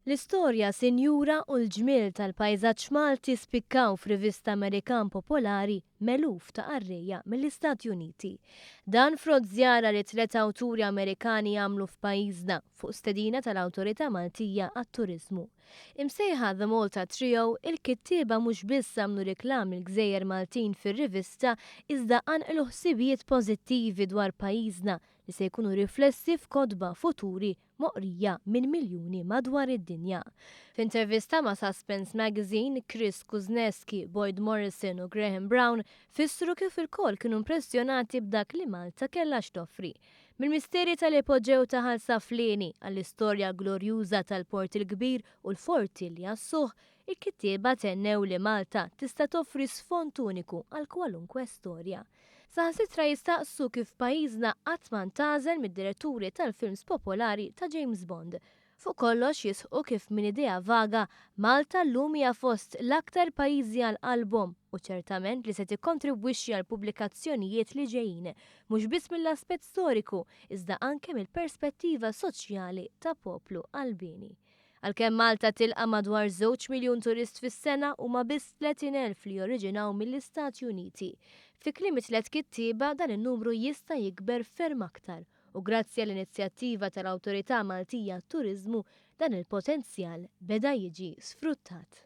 L-istorja sinjura u l-ġmiel tal-pajżaġġ Malti spikkaw f'rivista Amerikan popolari m'eluf ta' qarrejja mill-Istati Uniti. Dan frott żjara li tliet awturi Amerikani għamlu f'pajjiżna fuq stedina tal-Awtorità Maltija għat-Turiżmu. Imsejħa The Malta Trio, il-kittieba mhux biss għamlu reklam lill-gżejjer Maltin fir-rivista iżda qanqlu ħsibijiet pożittivi dwar pajjiżna li se jkunu riflessi f'kotba futuri moqrija minn miljuni madwar id-dinja. F'intervista ma' Suspense Magazine, Chris Kuzneski, Boyd Morrison u Graham Brown fissru kif ilkoll kienu impressjonati b'dak li Malta kellha x'toffri. Mill-misteri tal-ipoġew ta' Ħal Saflieni għall-istorja glorjuża tal-Port il-Kbir u l-forti li għassuh, il-kittieba tennew li Malta tista' toffri sfond uniku għal kwalunkwe storja. Saħansitra jistaqsu kif pajjiżna qatt ma ntgħażel mid-diretturi tal-films popolari ta' James Bond. Fuq kollox jisħqu kif minn idea vaga, Malta llum hija fost l-aktar pajjiżi għal qalbhom u ċertament li se tikkontribwixxi għall-pubblikazzjonijiet li ġejjin, mhux biss mill-aspett storiku iżda anke mill-perspettiva soċjali ta' poplu qalbieni. Għalkemm Malta tilqa' madwar żewġ miljun turist fis-sena huma biss 30,000 li joriġinaw mill-Istati Uniti. Fi kliem it-tliet kittieba dan in-numru jista' jikber ferm aktar u grazzi għall-inizjattiva tal-Awtorità Maltija għat-Turiżmu dan il-potenzjal beda jiġi sfruttat.